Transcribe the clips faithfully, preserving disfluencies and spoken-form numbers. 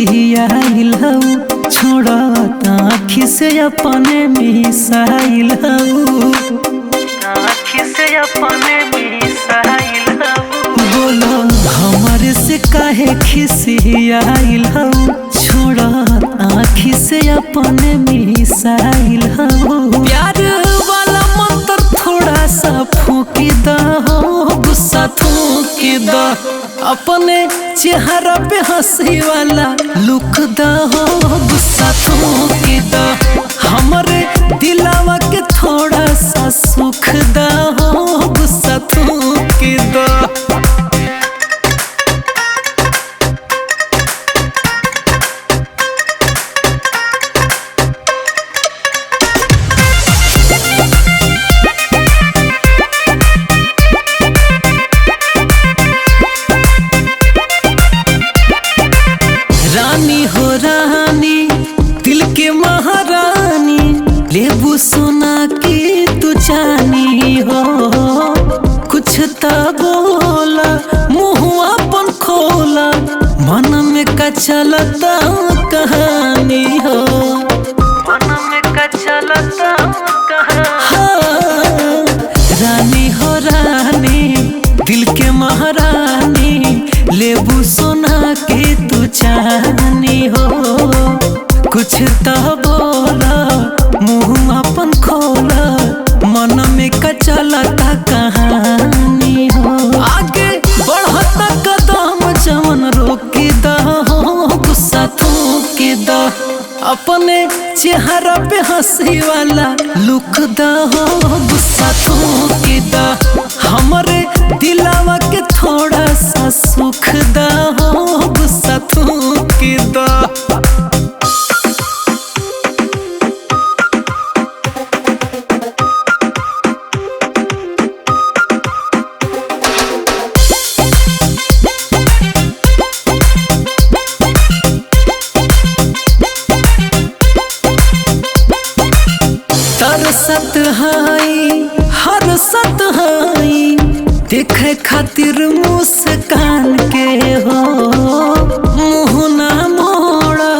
आइल हऊ, छोड़त आँखी से अपने मिसाइल हऊ, आँखी से अपने मिसाइल हऊ। बोलो, हमरे से काहे खिसियाइल हऊ, छोड़त आँखी से अपने मिसाइल हऊ। प्यार वाला मंत्र थोड़ा सा फूंकी द हो, गुस्सा थूंकी द। अपने चेहरा पे हंसी वाला लुक द हो, गुस्सा थूंकी द। हमरे दिलावा के थोड़ा सा सुख द हो, गुस्सा थूंकी द। रानी हो रानी, दिल के महारानी, लेबू सोना की तू चानी हो। कुछ त बोला, मुँह अपन खोला, मन में का चलता कहानी हो। मन में का चलता कहानी। हाँ, रानी हो रानी, दिल के महारानी, लेबू सोना के तू चानी हो। कुछ त बोला, मुँह अपन खोला, मन में का चलता कहानी हो। आगे बढ़ता कदम जवन रोकी द हो, गुस्सा थूंकी द। अपने चेहरा पे हंसी वाला लुक द हो, गुस्सा थूंकी द। हमरे दिलावा के थोड़ा सा सुख द हो, गुस्सा थूंकी द। तरसत हई, हरसत हई, देखे खातिर मुस्कान के हो। मुँह ना मोड़ा,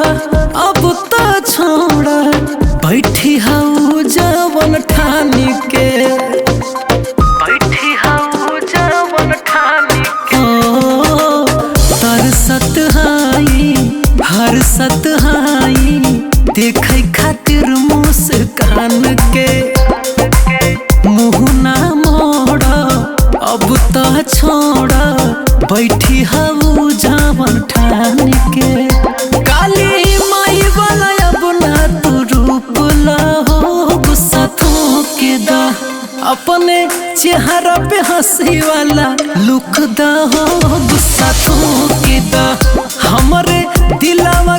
अब तो छोड़ा, बैठी हऊ जवन ठान के। बैठी हऊ जवन ठान के। ओ, तरसत हई, हरसत हई, देखे खातिर मुस्कान के। मुँह ना मोड़ा, अब त छोड़ा, बैठी हऊ जवन ठान के। काली माई वाला अब ना तू रूप ला हो, गुस्सा थूंकी द। अपने चेहरा पे हंसी वाला लुक द हो, गुस्सा थूंकी द। हमरे दिलावा